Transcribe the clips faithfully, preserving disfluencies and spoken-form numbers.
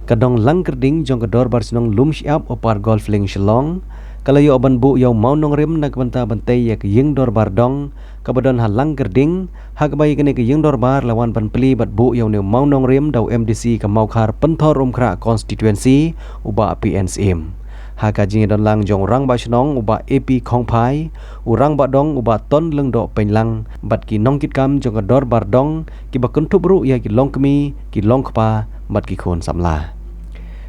Ka dong Langkyrding jong ka Dorbar Shnong Lumshyiap Upper Golf Link Shillong ka la ïoh ban buh ïa u mawnongrim na ka bynta ban tei ïa ka ïing dorbar dong kaba don ha Langkyrding, ha kaba ïa kane ka ïing dorbar la wan ban plie bad buh ïa une u mawnongrim da u M D C ka Mawkhar Pynthorumkhrah Constituency, u Bah P N Syiem. Ha ka jingïadon lang jong u Rangbah Shnong u Bah A P Khongphai, u Rangbah Dong u Bah Tonlyngdoh Pynlang bad ki nongkitkam jong ka Dorbar Dong kiba kynthup ruh ïa ki longkmie, ki longkpa bad ki khun samla.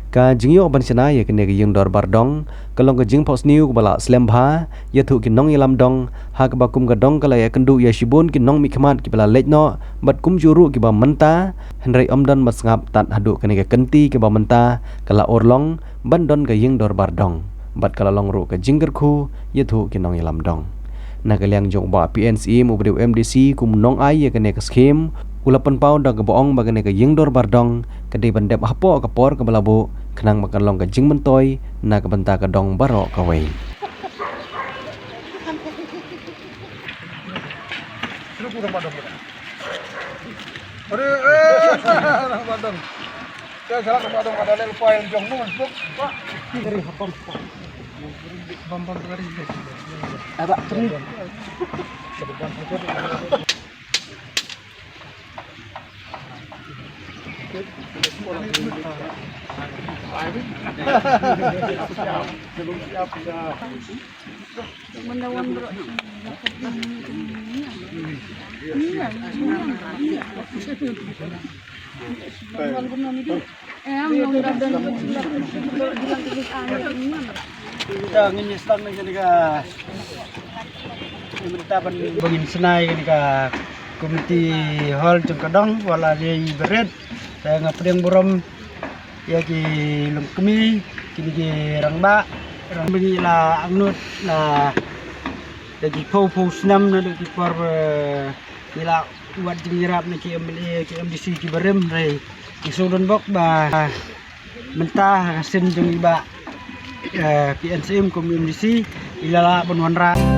Ka jingïoh ban shna ïa kane ka ïing dorbar dong ka long ka jingphohsniew kaba la slem bha ïathuh ki nongïalam dong, ha kaba kum ka dong ka la ïakynduh ïa shibun ki nongmihkhmat kiba la leit noh bad kumjuh ruh kiba mynta, hynrei ym don ba sngap tad haduh kane ka kynti kaba mynta ka la urlong ban don ka ïing dorbar dong bad ka la long ruh ka jingkyrkhu ïathuh ki nongïalam dong. Na ka liang jong u Bah P N Syiem uba dei u M D C kum u nongai ïa kane ka skhim, u la pynpaw da kaba ong ba kane ka ïing dorbar dong ka dei ban dep hapoh ka por kaba la buh khnang ba kan long ka jingmyntoi na ka bynta ka dong baroh kawei. Ïa, ngin ïa sdang na kane ka, mynta ban, ba ngin shna ïa kane ka community hall jong ka dong, wat la dei ba rit. Te nga pdiang burom ïa ki longkmie, kine ki rangbah, rangbah ngi la angnud la da ki phew phew snem naduh ki por ba ngi la wad jingïarap na ki M L A, ki M D C kiba rim, hynrei ngi sngewdon bok ba mynta ha ka sien jong i Bah, eh, P N Syiem kum M D C, i la lah ban wanrah.